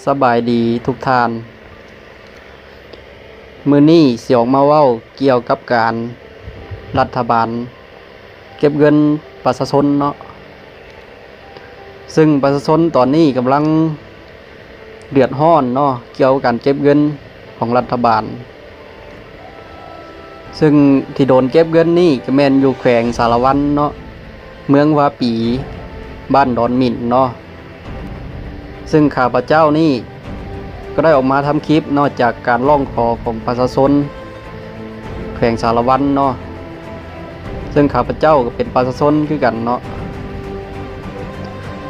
ສະບາຍດີທຸກທ່ານ. ມື້ນີ້ຊິອອກມາເວົ້າກ່ຽວກັບການລັດຖະບານເກັບເງິນປະຊາຊົນເນາະ, ເຊິ່ງປະຊາຊົນຕອນນີ້ກຳລັງເດືອດຮ້ອນເນາະ ກ່ຽວກັບການເກັບເງິນຂອງລັດຖະບານ. ເຊິ່ງທີ່ໂດນເກັບເງິນນີ້ກໍແມ່ນຢູ່ແຂວງສາລະວັນເນາະ, ເມືອງວາປີ, ບ້ານດອນໝິ່ນເນາະ. ເຊິ່ງຂ້າພະເຈົ້ານີ້ກໍໄດ້ອອກມາທຳຄລິບເນາະ ຈາກການຮ້ອງຂໍຂອງປະຊາຊົນແຂວງສາລະວັນເນາະ, ເຊິ່ງຂ້າພະເຈົ້າກໍເປັນປະຊາຊົນຄືກັນເນາະ.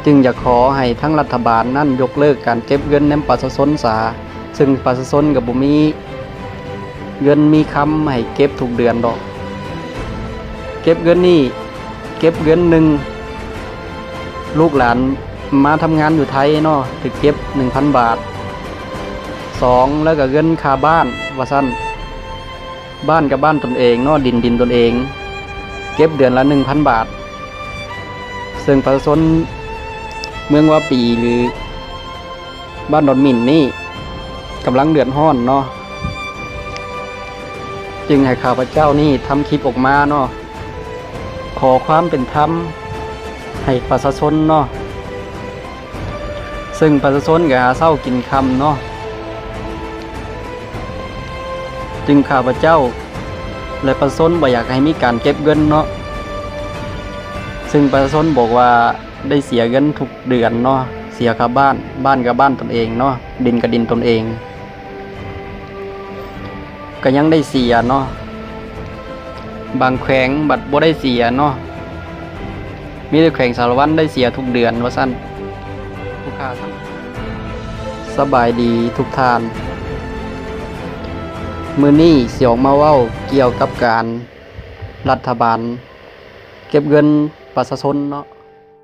ຈຶ່ງຢາກຂໍໃຫ້ທາງລັດຖະບານນັ້ນຍົກເລີກການເກັບເງິນນຳປະຊາຊົນສາ, ເຊິ່ງປະຊາຊົນກໍບໍ່ມີເງິນມີຄຳໃຫ້ເກັບທຸກເດືອນດອກ. ເກັບເງິນນີ້ ເກັບເດືອນໜຶ່ງ ລູກຫຼານມາທຳງານຢູ່ໄທເນາະ ຖືກເກັບໜຶ່ງພັນບາດ. ສອງ ແລ້ວກໍເງິນຄ່າບ້ານວ່າຊັ້ນ, ບ້ານກໍບ້ານຕົນເອງເນາະ, ດິນ ດິນຕົນເອງ, ເກັບເດືອນລະໜຶ່ງພັນບາດ. ເຊິ່ງປະຊາຊົນເມືອງວາປີ ຫຼື ບ້ານດອນໝິ່ນນີ້ກຳລັງເດືອດຮ້ອນເນາະ, ຈຶ່ງໃຫ້ຂ້າພະເຈົ້ານີ້ທຳຄລິບອອກມາເນາະ ຂໍຄວາມເປັນທຳໃຫ້ປະຊາຊົນເນາະ. ເຊິ່ງປະຊາຊົນກໍຫາເຊົ້າກິນຄ່ຳເນາະ, ຈຶ່ງຂ້າພະເຈົ້າ ແລະ ປະຊາຊົນບໍ່ຢາກໃຫ້ມີການເກັບເງິນເນາະ, ເຊິ່ງປະຊາຊົນບອກວ່າໄດ້ເສຍເງິນທຸກເດືອນເນາະ, ເສຍຄ່າບ້ານ, ບ້ານກໍບ້ານຕົນເອງເນາະ, ດິນກໍດິນຕົນເອງ, ກໍຍັງໄດ້ເສຍເນາະ. ບາງແຂວງບັດບໍ່ໄດ້ເສຍເນາະ, ມີແຕ່ແຂວງສາລະວັນໄດ້ເສຍທຸກເດືອນວ່າຊັ້ນ. ສະບາຍດີທຸກທ່ານ. ມື້ນີ້ຊິອອກມາເວົ້າກ່ຽວກັບການລັດຖະບານເກັບເງິນປະຊາຊົນເນາະ.